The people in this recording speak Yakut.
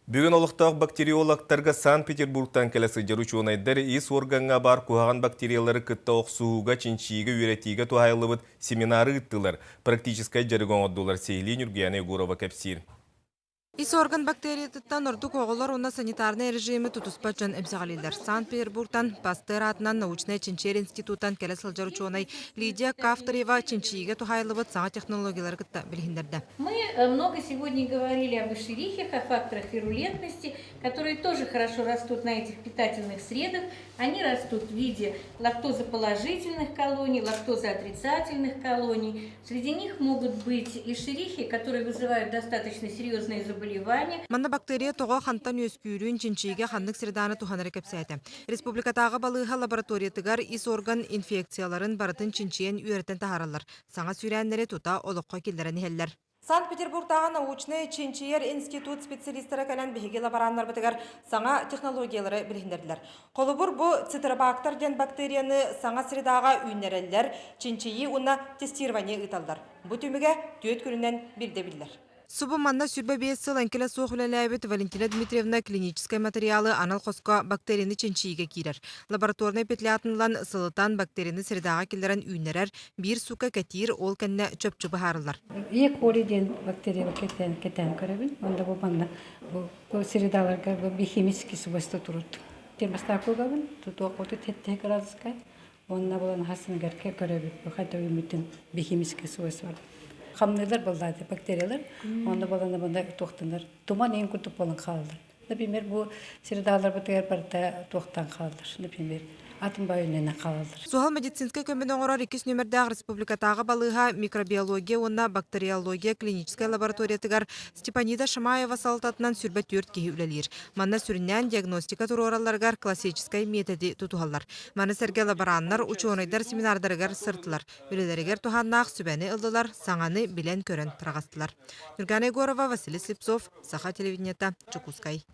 Бүгүн олохтоох бактериологтарга Санкт-Петербургтан кэлэ сылдьар учуонайдар ис уоргаҥҥа баар куһаҕан бактериялары кытта охсуһууга, чинчийиигэ, үөрэтиигэ туһаайыллыбыт семинары ыыттылар, практическай дьарыгы оҥордулар, сиһилии Ньургуйаана Егорова кэпсиир. Ис орган бактериятыттан ордук оҕолор уонна санитарнай режими тутуспат дьон эмсэҕэлииллэр. Санкт-Петербургтан Пастер аатынан научнай чинчийэр институттан кэлэ сылдьар учуонай Лидия Кавторева чинчийиигэ туһаайыллыбыт саҥа технологиялары кытта билиһиннэрдэ. Мы много сегодня говорили об эшерихиях, о факторах вирулентности, которые тоже хорошо растут на этих питательных средах. Они растут в виде лактозоположительных колоний, лактозоотрицательных колоний. Среди них могут быть эшерихи, которые вызывают достаточно серьезные заболевания. Манна бактерия тоҕо хантан үөскүүрүн чинчийиигэ ханнык среданы туһанары кэпсээтэ. Республикатааҕы балыыһа лабораториятыгар ис орган инфекцияларын барытын чинчийэн үөрэтэн таһаараллар. Саҥа сүүрээннэри тута олоххо киллэрэн иһэллэр. Санкт-Петербургтааҕы научнай чинчийэр институт специалистара кэлэн биһиги лабораннарбытыгар саҥа технологиялары билиһиннэрдилэр. Холобур, бу цитробактер диэн бактерияны саҥа средаҕа үүннэрэллэр, чинчийии уонна тестирование ыыталлар. Бу түмүгэ түөрт күнүнэн биирдэ биллэр. Субу манна 25 сыл эҥкилэ суох үлэлээбит Валентина Дмитриевна клиническэй материалы анал хоско бактерияны чинчийиигэ киирэр. Лабораторнай петлятын ылан, сылытан, бактерияны средаҕа киллэрэн үүннэрэр, биир сука кэтиир, ол кэннэ чопчу быһаарыллар. Е. coli диэн бактерияны кэтээн, кэтээн көрөбүн. Онда бу манна бу средаларга бу биохимический свойства турут. Термостакугабын, тутуох отут 7 градуска. Уонна булан хасыныгар көрөбүт бу хайда үүммүтүн биохимический свойства. Хамныылар баллаады бактериялар, онно балана банда туохтанар туман ең курдук болан хаалалар. Например, бу средааларбытыгар барыта туохтан хаалалар. Например, атын байоннан хаалалар. Суһал медицинскэй көмөнү оҥорор иккис нүөмэрдээх республикатааҕы балыыһа микробиология уонна бактериология клиническэй лабораториятыгар Степанида Шамаева салалтатынан 24 киһи үлэлиир. Манна сүрүннээн диагностика туруоралларыгар классическай миэтэди тутуһаллар. Маны сэргэ лабораннар, учуонайдар семинардарыгар сырыттылар, үлэлэригэр туһааннаах сүбэни ыллылар, саҥаны билэн-көрөн тарҕастылар. Нюргана Егорова, Василий Слепцов, Саха телевидениета, Дьокуускай.